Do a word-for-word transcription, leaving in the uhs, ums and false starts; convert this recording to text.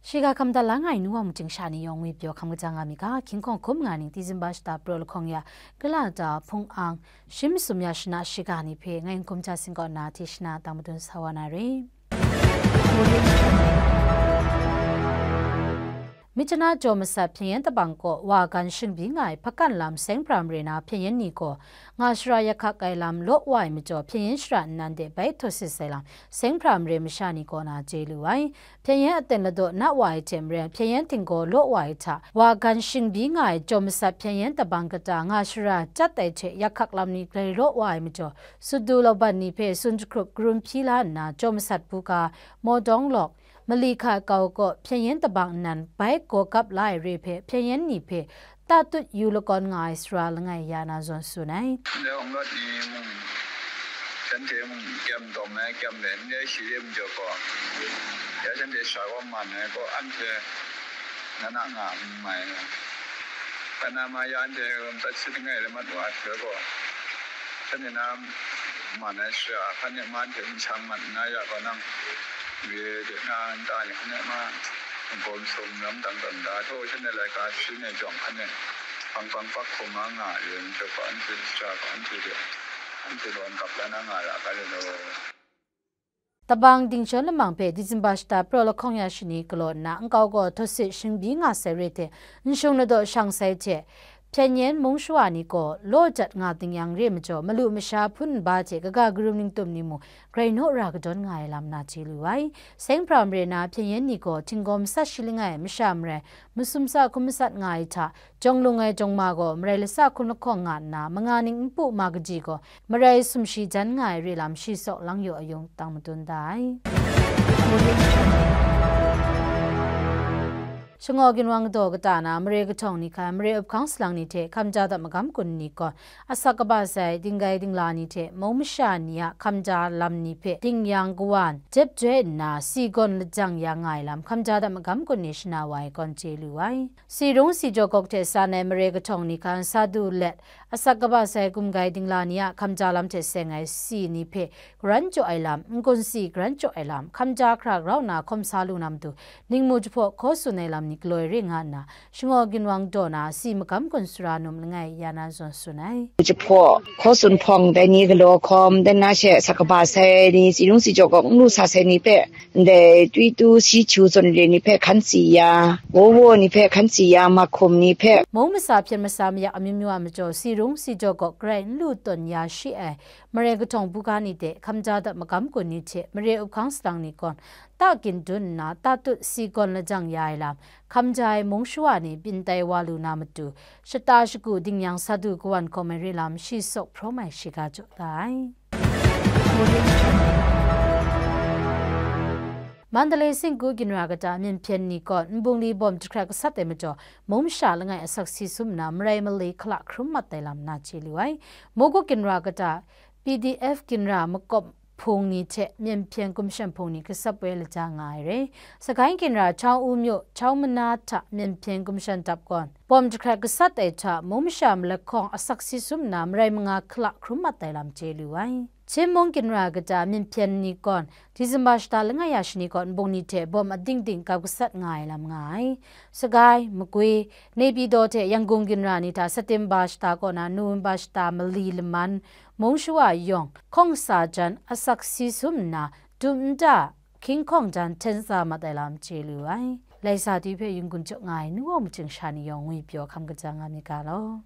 Shiga hkam da la nga ai nu wa maching sha ni yawng ngwi pyaw hkam kaja nga mi ga, hkying hkawng hkum nga ning Disemba shata praw lahkawng ya, kalata hpung ang, shim sum ya shana shiga ni hpe ngai n hkum ja sing kaw na hte shana tang madun sa wa na re. Myitkyina jaw masat hpyen yen tabang kaw wa gan shingbyi nga ai hpakan lam seng pra mare na hpyen yen ni gaw nga shara yak hkak ai lam law wa ai majaw hpyen yen shara nnan de bai htaw sit sai lam seng pra mare masha ni kaw na chye lu ai. Hpyen yen aten ladaw na wa ai hte maren hpyen yen htinggaw law wa ai hta wa gan shingbyi nga ai jaw masat hpyen yen tabang kata nga shara chyat ai hte yak hkak lam ni grai law wa ai majaw sut du lauban ni hpe tsun jahkrup karum hpyi la nna jaw masat buga, mawdawng lawk, mali hka kau kaw hpyen yen tabang nnan bai gaw kap la ai re hpe hpyen yen ni hpe tatut yu lakawn nga ai sara langai ya na zawn tsun ai. Ndai awng lawt ni mung, shanhte mung kyam dawm ai kyam le, ndai shi de majaw gaw, ya shanhte sha gaw man ai gaw, anhte na na nga n mai ai. Kana ma ya anhte tat sit ngai lamat wa ai hpe gaw, shanhte na man ai shara, hkan e ma anhte n shang mat n na ya gaw nang, re de na nta ni hkan e ma, gawm sum lam dang dang da, htaw shanhte laika sharin ai jawng hkan e, hpang hpang pak hkrum nga nga ai, re n jawk ga anhte shara ga anhte de, anhte law n kap la na nga ra ga le law. Tabang dingjawn lamang hpe Disemba shata praw lahkawng ya shani galaw nna nkau gaw htaw sit shingbyi nga sai re hte, nshung ladaw shang sai hte, hpyen yen mung shawa ni gaw law jat nga ding yang re majaw, malu masha hpun nba hte kaga karum ningtum ni mung grai naw ra kadawn nga ai lam na chye lu ai. Seng pra mare na hpyen yen ni gaw htinggaw masat shi langai masha marai, masum sa hkum masat nga ai hta, jawng lung ai jawng ma gaw marai lasa hkum lahkawng nga nna, manga ning npu ma kaji gaw marai sumshi jan nga ai re lam shi saw lang yaw ayung tang madun da ai. Shangaw ginwang kadaw kata na mare kahtawng ni hkan mare up hkang salang ni hte hkamja dap magam kun ni gaw asak kaba sai dinggai dingla ni hte mung masha ni a hkamja lam ni hpe ding yang kawan jep joi nna si gawn lajang ya nga ai lam hkamja dap magam kun ni shana wa ai kawn chye lu ai. Si rung si jaw gawk hte san ai mare kahtawng ni hkan sa du let, asak kaba sai gumgai dingla ni a hkamja lam hte seng ai si ni hpe garan jaw ai lam, n-gun si garan jaw ai lam, hkamja hkra grau nna hkawm sa lu na matu, ningmu jahpaw hkaw tsun ai lam ni galoi re nga nna, shangaw ginwang daw na si magam kun sara num langai ya na zawn tsun ai. Jahpaw hkaw tsun hpawng dai ni galaw hkawm, dan na she asak kaba sai ni, si rung si jaw gawk n lu sa sai ni hpe, ndai twi tu si chu zawn re ni hpe hkan tsi ya, wo wo ni hpe hkan tsi ya, mahkum ni hpe. Mung masa hpyen masa mayak amyu myu a majaw, si rung si jaw gaw grai n lu tawn ya shi ai, mare kahtawng buga ni de, hkamja dap magam kun ni hte, mare up hkang salang ni gawn, ta kyin dun nna, ta tut si gawn lajang ya ai lam, hkamja ai mung shawa ni byin tai wa lu na matu, shata shagu ding yang sa du kawan hkawm ai re lam, shi saw hprawm ai shiga jaw da ai. Mandalay singgu ginra kata myen hpyen ni gaw nbungli bawm jahkrat gasat ai majaw, mung masha langai asak si sum nna, marai malai hkala hkrum mat ai lam na chye lu ai. Mogu ginra kata P D F ginra makawp hpung ni hte myen hpyen gumshem hpung ni gasap woi laja nga ai re. Sagai ginra Chau U myu, Chau Mana hta myen hpyen gumshem dap gawn, bawm jahkrat gasat ai hta, mung masha malak hkawng asak si sum nna, marai manga hkala hkrum mat ai lam chye lu ai. Chin mung ginra kata myen hpyen ni gawn, Disemba shata langai ya shani gawn, nbung ni hte bawm ading ding gap gasat nga ai lam nga ai. Sagai, Magwi, Naypyidaw hte Yangon ginra ni hta Satemba shata kaw na Nowemba shata mali laman, mung shawa yawng, hkawng sa jan, asak si sum nna, dum nta, hkying hkawng jan hten tsa mat ai lam chye lu ai. Lai sa twi hpe yun-gun jaw nga ai nu wa maching sha ni yawng ngwi pyaw hkam kaja nga myit ga law.